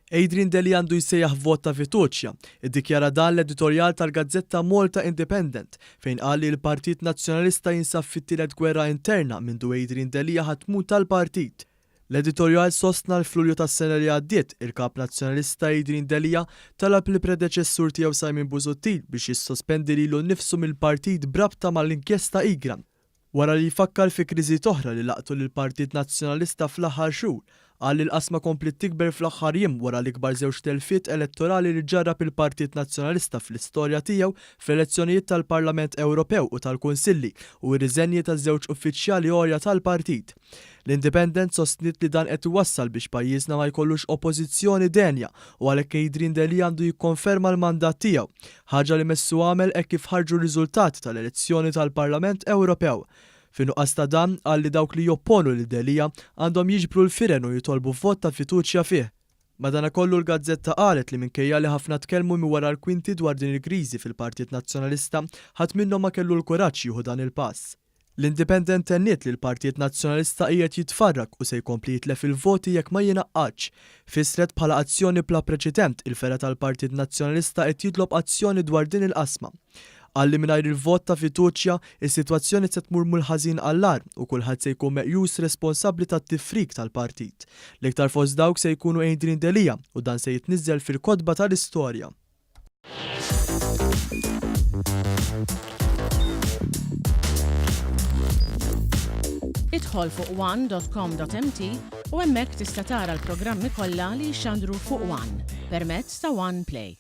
Adrian Delia għandu jsejjaħ vot ta' fiduċja, iddikjara dan l-editorjal tal-gazzetta Malta Independent, fejn qal li l-Partit Nazzjonalista jinsab fit-tielet gwerra interna mindu Adrian Delia ħa tmun tal-partit. L-editorjal sostna li f'Lulju tas-sena li għaddiet, il-Kap Nazzjonalista Adrian Delia talab lill-predeċessur tiegħu Simon Busuttil biex jissospendi lilu nnifsu mill-partit b'rabta mal-inkjesta Egrant. Wara li jfakkar fi kriżijiet oħra li laqtu lill-Partit Nazzjonalista fl-aħħar xhur, qal li l-qasma kompliet tikber fl-aħħar jiem wara l-ikbar żewġ telfiet elettorali li ġarrab il-Partit Nazzjonalista fl-istorja tiegħu fl-elezzjonijiet tal-Parlament Ewropew u tal-Kunsilli u r-riżenji ta' żewġ uffiċjali għolja tal-partit. L-Independent sostniet li dan qed iwassal biex pajjiżna ma jkollux Oppożizzjoni denja u għalhekk Adrian Delia għandu jikkonferma l-mandat tiegħu. Ħaġa li messu għamel hekk kif ħarġu r-riżultati tal-elezzjoni tal-Parlament Ewropew. Fin-nuqqas ta' dan, qal li dawk li jopponu lil Delia għandhom jiġbru l-firen u jitolbu vot ta' fiduċja fih. Madanakollu l-gazzetta qalet li minkejja li ħafna tkellmu minn wara l-kwinti dwar din il-kriżi fil-Partit Nazzjonalista, ħadd minnhom ma kellu l-kuraġġ jieħu dan il-pass. L-Independent tenniet li l-Partit Nazzjonalista qiegħed jitfarrak u se jkompli jitlef il-voti jekk ma jingħaqqadx. Fissret bħala azzjoni bla preċedent il-fergħa tal-Partit Nazzjonalista qed jitlob azzjoni dwar din il-qasma. Qal li mingħajr il-vot ta' fiduċja, is-sitwazzjoni se tmur mill-ħażin għall-agħar u kulħadd se jkun meqjus responsabbli tat-tifrik tal-partit. L-iktar fost dawk se jkunu Adrian Delia u dan se jitniżżel fil-kotba tal-istorja. Idħol fuq one.com.mt u hemmhekk tista' tara l-programmi kollha li jixxandru fuq One permezz ta' One Play.